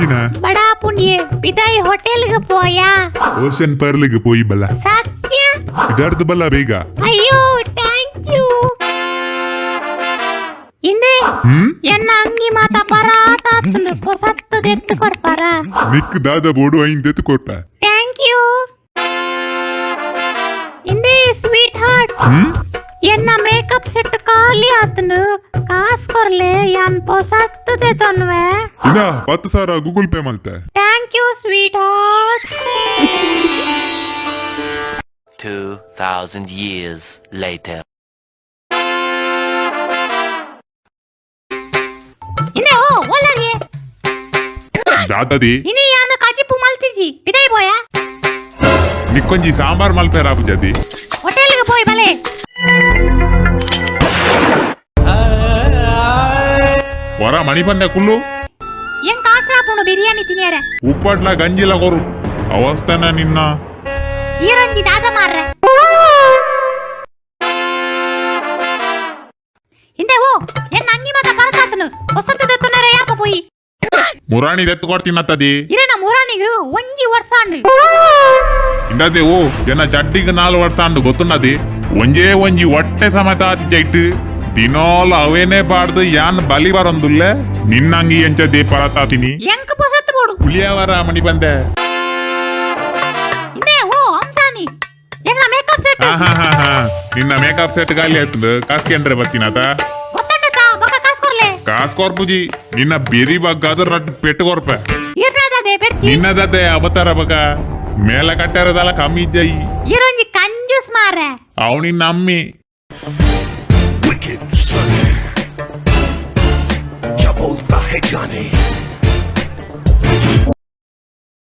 ಎಂಚಿನ? ಬಡಾ ಪುಣ್ಯ ಪಿದಾಯಿ ಹೋಟೆಲ್ಗೆ ಪೋಯಾ. ಓಷನ್ ಪರ್ಲಿಗೆ ಪೋಯಿ ಬಲ್ಲ. ಸತ್ಯ? ಇದಾರ್ದು ಬಲ್ಲ ಬೇಗ. ಅಯ್ಯೋ, thank you. ಇಂದೇ. ಎನ್ನ ಅಂಗಿ ಮಾತ ಪರಾತಾತುಂಡು, ಪೊಸತ್ತು ದೆತ್ತು ಕೊರ್ಪಾರ? ನಿಕ್ ದಾದ ಬೋಡು ಐನ್ ದೆತ್ತು ಕೊರ್ಪ. Thank you. ಇಂದೇ ಸ್ವೀಟ್ ಹಾರ್ಟ್. ಎನ್ನ ಮೇಕಪ್ ಸೆಟ್ ಖಾಲಿ ಆತನು, ಕಾಸ್ ಕೊರ್ಲೆ, ಯಾನ್ ಪೊಸತ್ತು ದೆತೊನ್ವೆ. ಇದ 10,000 ಗೂಗಲ್ ಪೇ ಮಲ್ತೆ. Thank you sweetheart. 2,000 years later. ಇಂದೇ ಓ ಒಲ್ಲರಿಗೆ. ದಾದದಿ? ಇನಿ ಯಾನು ಕಜಿಪು ಮಲ್ತಿಜಿ, ಪಿದೈ ಬೋಯ. ನಿಕ್ಕೊಂಜಿ ಸಾಂಬಾರ್ ಮಲ್ಪೆ ರಾಪುಜದಿ. ಹೋಟೆಲ್ಗೆ ಪೋಯ್ ಬಲೆ. ವರ ಮಣಿ ಬಂದೆ ಕುಲ್ಲು. ಏನ್ ಕಾಸು ಬಿರಿಯಾನಿ ತಿನ್ನಿಯರ? ಉಪ್ಪಟ್ಲ ಗಂಜಿಲ ಕೊರು ಅವಸ್ಥಾನ ನಿನ್ನ. ಈರಂಜಿ ದಾದ ಮಾರ್ರೆ. ಹಿಂದೆ ಓ ಎನ್ನ ಅಂಗಿ ಮಾತ ಪರತಾತನು, ಹೊಸತು ದತ್ತನರ ಯಾಪ ಪೋಯಿ? ಮುರಾಣಿ ದೆತ್ತು ಕೊಡ್ತೀನತ್ತದಿ. ಇರನ ಮುರಾಣಿಗು ಒಂಜಿ ವರ್ಷಾಂಡು. ಇಂದದೆ ಓ ಎನ್ನ ಜಡ್ಡಿಗೆ ನಾಲ್ ವರ್ಷಾಂಡು ಗೊತ್ತುನ್ನದಿ. ಒಂಜೇ ಒಂಜಿ ಹೊಟ್ಟೆ ಸಮೇತ ಆತಿ ಜೈಟ್ ದಿನೋಲ ಅವೇನೇ ಬಾಡ್ದು ಯಾನ್ ಬಲಿ ಬರೊಂದುಲ್ಲೆ. ನಿನ್ನಂಗಿ ಎಂಚದಿ ಪರತಾತಿನಿ? ಎಂಕ್ ಪೊಸತ್ತು ಬೋಡು. ಪುಲಿಯವರ ಮಣಿ ಬಂದೆ. ಹಿಂದೆ ಓ ಹಂಸಾನಿ, ಎನ್ನ ಮೇಕಪ್ ಸೆಟ್. ಆಹಾಹಾಹಾ. ನಿನ್ನ ಮೇಕಪ್ ಸೆಟ್ ಖಾಲಿ ಆಯ್ತದ, ಕಾಸ್ಕೆಂಡ್ರೆ ಬತ್ತೀನಾತ. ಗೊತ್ತಂಡತ, ಬೊಕ ಕಾಸ್ ಕೊರ್ಲೆ. ಕಾಸ್ ಕೊರ್ಪುಜಿ. ನಿನ್ನ ಬೆರಿ ಬಗ್ಗಾದ ರಟ್ ಪೆಟ್ಟು ಕೊರ್ಪ. ಇರ್ನಾದದೆ ಪೆಡ್ಚಿ. ನಿನ್ನದತೆ ಅವತಾರ ಬಗ ಮೇಲ ಕಟ್ಟಾರದಲ್ಲ ಕಮ್ಮಿ ಇಜ್ಜೈ. ಇರೊಂಜಿ ಕಂಜೂಸ್ ಮಾರ್ರೆ. ಅವ್ ನಿನ್ನ ಅಮ್ಮಿ. Wicked Sunny. क्या बोलता है जाने.